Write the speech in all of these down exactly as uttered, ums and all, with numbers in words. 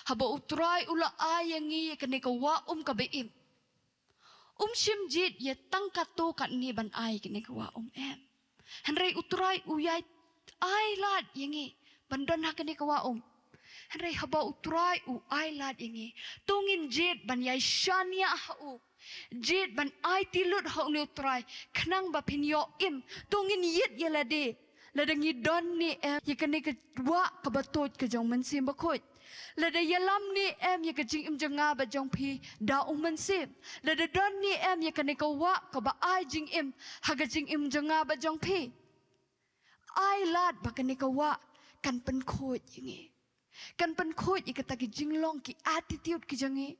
Haba U Trai u la ai ïa ngi ïa kane ka wah um kaba im, um shym jied ïa tang katto katne ban ai kane ka wah um, em. Hynrei U Trai u ïai ai lad ïa ngi ban don ha kane ka wah um. Hynrei haba U Trai u ai lad ïa ngi, to ngin jied ban ïai shaniah ha u, jied ban aiti lut ha une U Trai, khnang ba phin ïoh im. To ngin ïit ïa lade lada ngi don ne em ïa kane ka wah kaba tuid ka jong U Mynsiem Bakhuid. Lada ïalam ne em ïa ka jingim jong nga bad jong phi da U Mynsiem. Lada don ne em ïa kane ka wah kaba ai jingim ha ka jingim jong nga bad jong phi. Ai lad ba kane ka wah kan pynkhuid ïa ngi. Kan pynkhuid ïa kata ki jinglong, ki attitude ki jong ngi.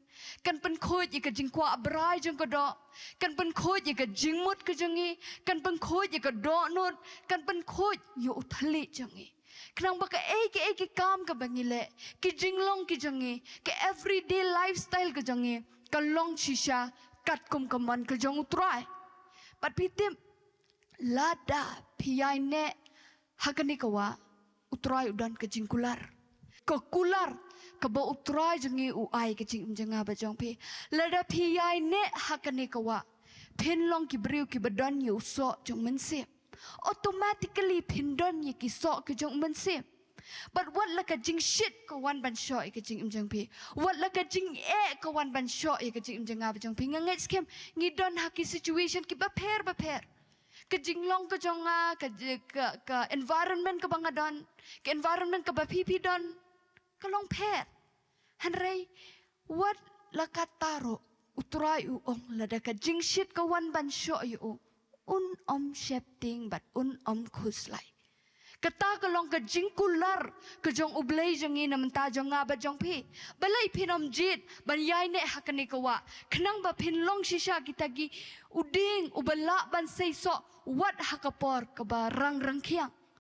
Kan pynkhuid ïa ka jingkwah brai jong ka doh. Kan pynkhuid ïa ka jingmut ka jong ngi. Kan pynkhuid ïa ka dohnud. Kan pynkhuid ïa u thylliej jong ngi. Khnang ba kaei kaei ki kam kaba ngi leh, ki jinglong ki jong ngi, ka everyday lifestyle ka jong ngi, ka long shisha katkum ka mon ka jong U Trai. Bad phi tip, lada phi ïaineh ha kane ka wah, U Trai u don ka jingkular. Ka kular kaba U Trai jong ngi u ai ka jingim jong nga bad jong phi. Lada phi ïaineh ha kane ka wah, phin long ki briew kiba don ïa u soh jong U Mynsiem. Automatically phin don ïa ki soh ki jong U Mynsiem. Bad wat la ka jingshit ka wan ban shoh ïa ka jingim jong phi, wat la ka jingeh ka wan ban shoh ïa ka jingim jong nga bad jong phi, nga ngeit skhem ngi don ha ki situation kiba pher bapher. Ka jinglong ka jong nga, ka ji-, ka, ka environment kaba nga don, ka environment kaba phi phi don, ka long pher. Hynrei wat la katta ruh, U Trai u ong, lada ka jingshit ka wan ban shoh ïa u, un ym sheptieng bad un ym khuslai. Kata ka long ka jingkular ka jong U Blei jong ngi na bynta jong nga bad jong phi. Balei phin ym jied ban ïaineh ha kane ka wah, khnang ba phin long shisha kita ki u dieng uba lah ban sei soh wat ha ka por kaba rang rangkhiang.